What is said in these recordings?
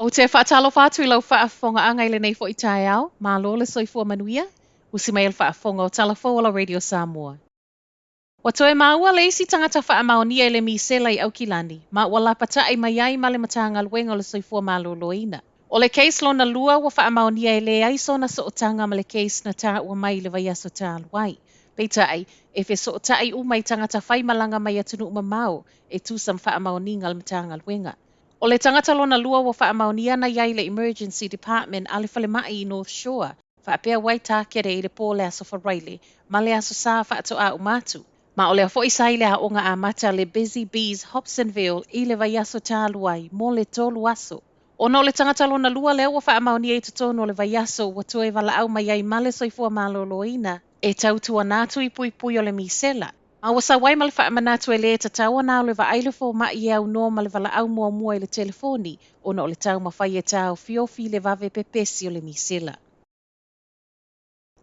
Ou te faatalofa atu i lau faafofogaaga i lenei foi taeao, malo le soifua manuia, usi mai le faafofoga o Tala Fou o la Radio Samoa. Ua toe maua le isi tagata faamaonia i le misela i Aukilani, ma ua lapata'i mai ai ma le Matagaluega o le Soifua Maloloina. O le case lona lua ua faamaonia e leai sona sootaga ma le case na taua mai i le vaiaso talu ai. Peitai, e fesootai uma i tagata faimalaga mai atunuu mamao e tusa ma faamaoniga a le Matagaluega. O le tagata lona lua ua faamaonia na i ai i le Emergency Department a le falemai i North Shore, faapea Waitākere i le pō o le Aso Faraile ma le Aso Sa faatoa uma atu. Ma o lea foi sa i le aoga amata le Busy Bees Hobsonville i le vaiaso talu ai mo le 3 aso. Ona o le tagata lona lua lea ua faamaonia i totonu o le vaiaso ua toe valaau mai ai ma le Soifua Maloloina e tautuana atu i puipui o le misela. Ma ua sau ai ma le faamanatu e lē tatau ona alu e vaai le foma'i e aunoa ma le valaau muamua i le telefoni ona o le taumafai e taofiofi i le vave pepesi o le misela.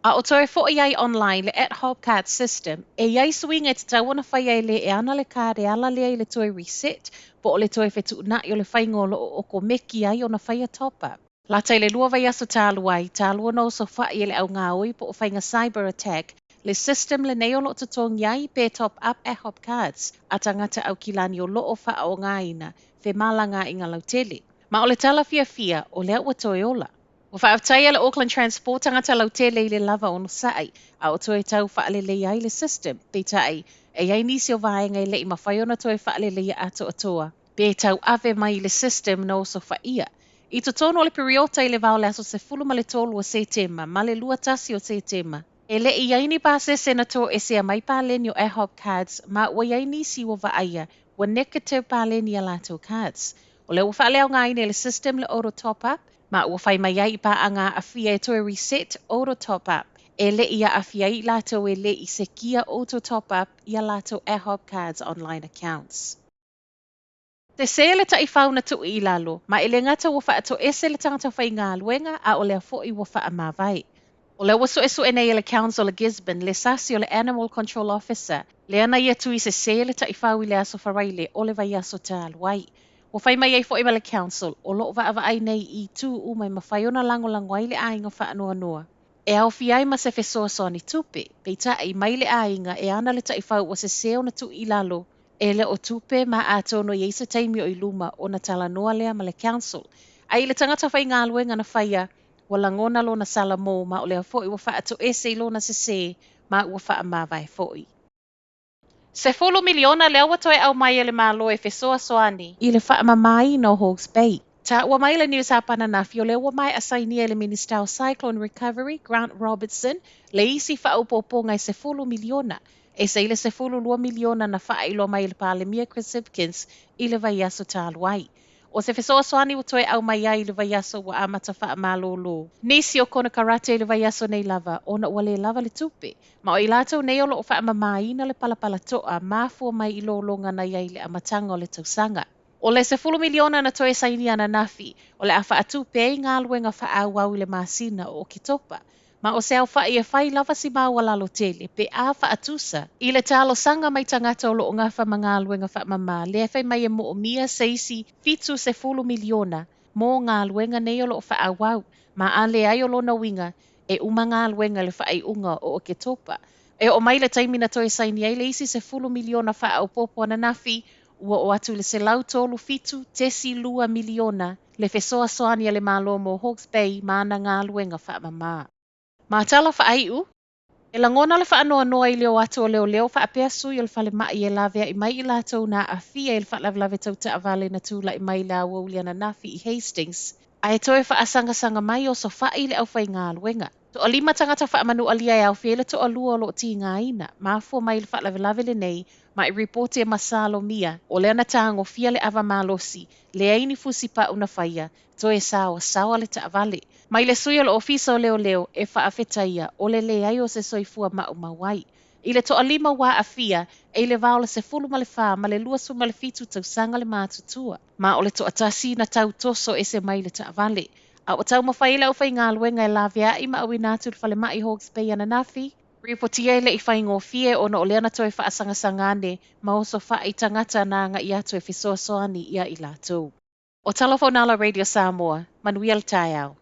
A o toe fo'i ai online le AtHob Card System, e i ai suiga e tatau ona faia e le e ana le card e ala lea i le toe reset po o le toe fetuuna'i o le faiga o loo okomeki ai ona faia top up. Lata i le 2 vaiaso talu ai, talu ona osofa'i e le augaoi po o faiga cyber attack, le system lenei o loo totogi ai pe top up AtHob Cards a tagata Aukilani o loo faaaogaina femalagaaiga lautele. Ma o le tala fiafia, o lea ua toe ola. Ua faafetaia le Auckland Transport tagata lautele i le lava onosa'i, a o toe tau faaleleia ai le system. Peitai, e i ai nisi o vaega e le'i mafai ona toe faaleleia atoatoa, pe tauave mai i le system na osofaia. I totonu o le piriota i le va o le aso 13 o Setema ma le 21 o Setema, e le'i i ai ni pasese na toesea mai paleni o AtHob Cards ma ua i ai nisi ua vaaia ua negative paleni ia latou cards. O lea ua faaleaogaina e le system le auto top up, ma ua fai mai ai i paaga aafia e toe reset auto top up. E le'i aafia ai i latou e le'i sekia auto top up ia latou AtHob Cards online accounts. Sesē le taifau na tuu i lalo, ma e le gata ua faatoese le tagata faigaluega a o lea foi ua faamavae. O lea ua suesue nei e le Council o Gisborne le sasi o le Animal Control Officer, lea na ia tui sesē le taifau i le Aso Faraile o le vaiaso talu ai. Ua fai mai ai foi ma le Council, o loo vaavaai nei i itu uma e mafai ona lagolago ai le aiga faanoanoa. E aofia ai ma se fesoasoani tupe, peitai mai le aiga e ana le taifau ua sesē ona tuu i lalo, e le o tupe ma atonu e i ai se taimi o i luma ona talanoa lea ma le Council. Ae i le tagata faigaluega na faia, ua lagona lona salamo ma o lea foi ua faatoese i lona sesē ma ua faamavae foi. 10 miliona lea ua toe aumai e le Malo e fesoasoani i le faamamaina o Hawke's Bay. Taua mai le niusapa ananafi o lea ua maea sainia e le Minista o Cyclone Recovery, Grant Robertson, le isi faaopoopoga e 10 miliona, ese i le 12 miliona na faailoa mai e le Palemia Chris Hipkins i le vaiaso talu ai. O se fesoasoani ua toe aumai ai i le vaiaso ua amata faamalōlō nisi o konekarate i le vaiaso nei lava ona ua lē lava le tupe. Ma o i latou nei o loo faamamaina le palapala toa mafua mai i lologa na i ai i le amataga o le tausaga. O le 10 miliona na toe sainia ananafi, o le a faatupe ai galuega faaauau i le masina o Oketopa. Ma o se aofa'i e fai lava si maualalo tele pe a faatusa i le talosaga mai tagata o loo gafa ma galuega faamamā lea e fai mai e moomia se isi 70 miliona mo galuega nei o loo faaauau, ma a leai o lona uiga e uma galuega i le faaiuga o Oketopa. E oo mai le taimi na toe saini ai le isi 10 miliona faaopoopo ananafi, ua oo atu i le 137.2 miliona le fesoasoani a le Malo mo Hawke's Bay ma ana galuega faamamā. Ma tala faaiu, e lagona le faanoanoa i le o atu o leoleo faapea sui o le falemai e laveai mai i latou na aafia i le faalavelave tau taavale na tulai mai le aoauli ananafi i Hastings, ae toe faasagasagaga mai osofa'i le aufaigaluega. Toalima tagata faamanualia e aofia ai le toalua o loo tigaina, mafua mai le faalavelave lenei, ma i ripoti e masalomia, o lea na tagofia le ava malosi, leai ni fusi pau na faia, toe saoasaoa le taavale. Mai le sui o le ofisa o leoleo e faafetaia o le leai o se soifua maumau ai. I le toalima ua aafia, e i le va o le 14 ma le 27 tausaga le matutua. Ma o le toatasi na tautoso ese mai le taavale. A o taumafai ai le aufaigaluega e laveai ma auina atu i le falemai Hawke's Bay ananafi, ripotia e le'i faigofie ona o lea na toe faasagasagane ma osofa'i tagata na aga'i atu e fesoasoani ia i latou. O tala fou na la Radio Samoa, manuia le taeao.